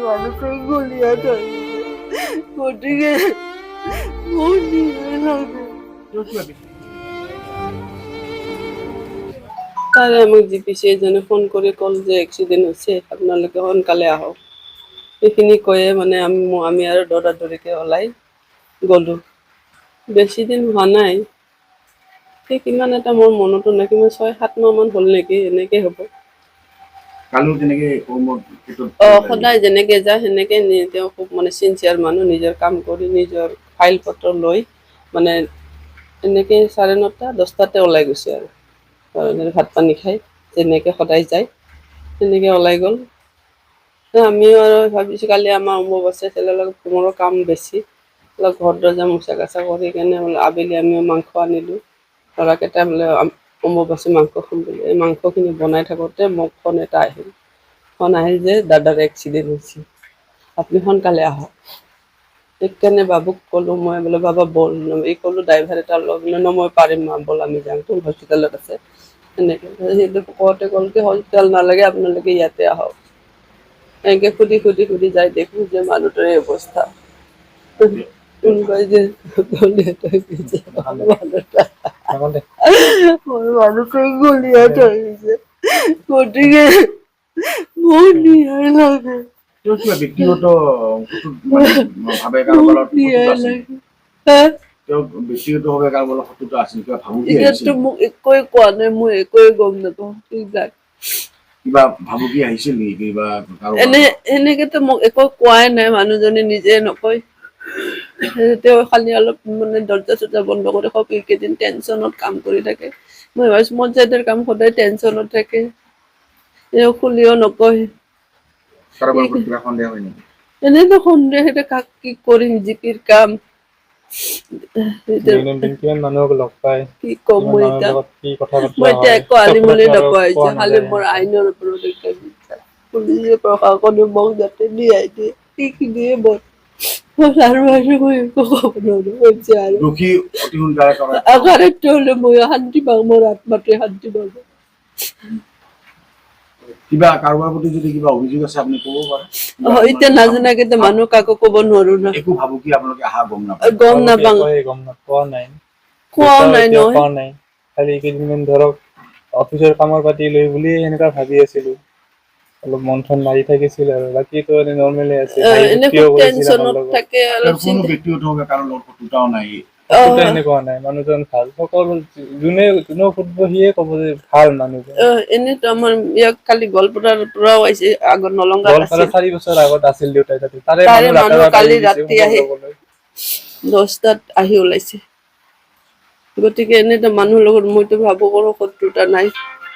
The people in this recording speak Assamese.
মানুহটোৱে গুলীয়াই থৈ গৈছে। গতিকে মোক ন্যায় লাগে। তেওঁ কিবা তাৰে আমাক জি পি চি এজনে ফোন কৰি ক'ল যে এক্সিডেণ্ট হৈছে, আপোনালোকে সোনকালে আহক। সেইখিনি কৈয়ে মানে আমি আৰু দৌৰা দৌৰিকৈ ওলাই গ'লোঁ। বেছি দিন হোৱা নাই, সেই কিমান এটা মোৰ মনতো নাই, কিমান 6-7 মাহমান হ'ল নেকি, এনেকেই হ'ব। কালিও তেনেকে কৰ্মৰ ক্ষেত্ৰত সদায় যেনেকে যায় সেনেকে তেওঁ খুব মানে চিনচিয়াৰ মানুহ, নিজৰ কাম কৰি নিজৰ ফাইল পত্ৰ লৈ মানে এনেকে 9:30 10টাতে ওলাই গৈছে আৰু। ভাত পানী খাই যেনেকে সদায় যায় তেনেকে ওলাই গ'ল। আমিও আৰু ভাবিছোঁ কালি আমাৰ অম্বুবাচী আছিলে, অলপ মোৰো কাম বেছি, অলপ ঘৰ দৰ্জা মোচা কাচা কৰি কেনে বোলে আবেলি আমিও মাংস আনিলোঁ। ল'ৰাকেইটা বোলে অম্বুবাচী মাংস খাম বুলি, এই মাংসখিনি বনাই থাকোঁতে মোক ফোন এটা আহিল। ফোন আহিল যে দাদাৰ এক্সিডেণ্ট হৈছে, আপুনি সোনকালে আহক। সেইকাৰণে বাবুক ক'লোঁ মই, বোলে বাবা ব'ল, এই ক'লোঁ ড্ৰাইভাৰ এটা লগ, ন মই পাৰিম মা, ব'ল আমি যাম, তোৰ হস্পিটেলত আছে। সেনেকৈ সেইটো কওঁতে ক'ল কি হস্পিটেল নালাগে, আপোনালোকে ইয়াতে আহক। এনেকৈ সুধি সুধি সুধি যাই দেখোঁ যে মানুহটোৰ এই অৱস্থা। কোনোবাই যে গুলীয়াই থৈ গৈছে মানুহটা, মোৰ মানুহটোৱে গুলীয়াই থৈ গৈছে। গতিকে মোক ন্যায় লাগে। তেওঁ কিবা ব্যক্তিগত মানে ভাৱে কাৰোবাৰ লগত মোক ন্যায় শত্ৰুতা আছিল? লাগে। হা? তেওঁ ব্যক্তিগতভাৱে কাৰোবাৰ লগত শত্ৰুতা আছিল, কিবা ভাবুকি এতিয়াতো আহিছিল? মোক একোৱে কোৱা নাই, মই একোৱে গম নাপাওঁ কি যাক। কিবা ভাবুকি আহিছিল নেকি কিবা কাৰোবাৰ? এনে এনেকেতো মোক একো কোৱাই নাই, মানুহজনে নিজে নকয়। তেওঁ খালি অলপ মানে দৰ্জা চৰ্জা বন্ধ কৰি খুব এইকেইদিন টেনচনত কাম কৰি থাকে। মই ভাবিছোঁ পঞ্চায়তৰ কাম সদায় টেনচনত থাকে, তেওঁ খুলিও নকয়। কাৰোবাৰ ওপৰত কিবা সন্দেহ হয় নেকি? এনেতো সন্দেহ এতিয়া কাক কি কৰিম, জিপিৰ কাম এতিয়া দৈনন্দিন কিমান মানুহক লগ পায়, কি ক'ম কিমান মই মানুহৰ এতিয়া, লগত কি কথা মই বতৰা এতিয়া হয়, একো আলিমলি চব কথাটো আৰু নোপোৱা কোৱা হৈছে। খালি নাযায় মোৰ এনেকুৱা। আইনৰ ওপৰত একটা বিশ্বাস, পুলিচে প্ৰশাসনে মোক যাতে ন্যায় দিয়ে সেইখিনিয়ে মোৰ আৰু আৰু মই একো ক'ব নোৱাৰো হৈছে আৰু। দোষী অতি সোনকালে কৰা আঘাতটো হ'লে মই শান্তি পাওঁ, মোৰ আত্মাটোৱে শান্তি পাব। কিবা কাৰোবাৰ প্ৰতি যদি কিবা অভিযোগ আছে আপুনি ক'ব পাৰে। এতিয়া নাজানাকে মানুহ কাকো ক'ব নোৱাৰো না। একো ভাবুকি আপোনালোকে অহা গম নাপায়? গম ভাবুকি নাপাওঁ। একোৱে গম নাপোৱা নাই, কোৱাও দেউতাও নাই এতিয়াও নহয়। কোৱা নাই। খালি কেইদিনমান ধৰক অফিচৰ কামৰ পাতি লৈ বুলিয়ে সেনেকুৱা ভাবি আছিলো, অলপ মন চন মাৰি থাকিছিল আৰু বাকীতো এনে নৰ্মেলে আছে। হাঁহি এনে ফূৰ্তিও খুব কৰিছিল আমাৰ টেনচনত লগত। থাকে অলপ তেওঁৰ কোনো চিন্তা। ব্যক্তিগতভাৱে কাৰো লগত শত্ৰুতাও নাই? শত্ৰুতা এনেকুৱা নাই, মানুহজন ভাল। সকলো যোনে যোনেও সুধিব সিয়ে ক'ব যে ভাল মানুহজন। এনেতো আমাৰ ইয়াত কালি গোৱালপাৰাৰ পৰাও আহিছে, আগত নলংগাত গোৱালপাৰা আছিল। 4 বছৰ আগত আছিল দেউতাই তাতে, তাৰে তাৰে মানুহ মানুহ ৰাতাৰাতি কালি আহি গৈছে ৰাতি খবৰ আহি ল'বলৈ। 10টাত আহি ওলাইছে। গতিকে এনেতো মানুহৰ লগত মইতো ভাবো কোনো শত্ৰুতা নাই।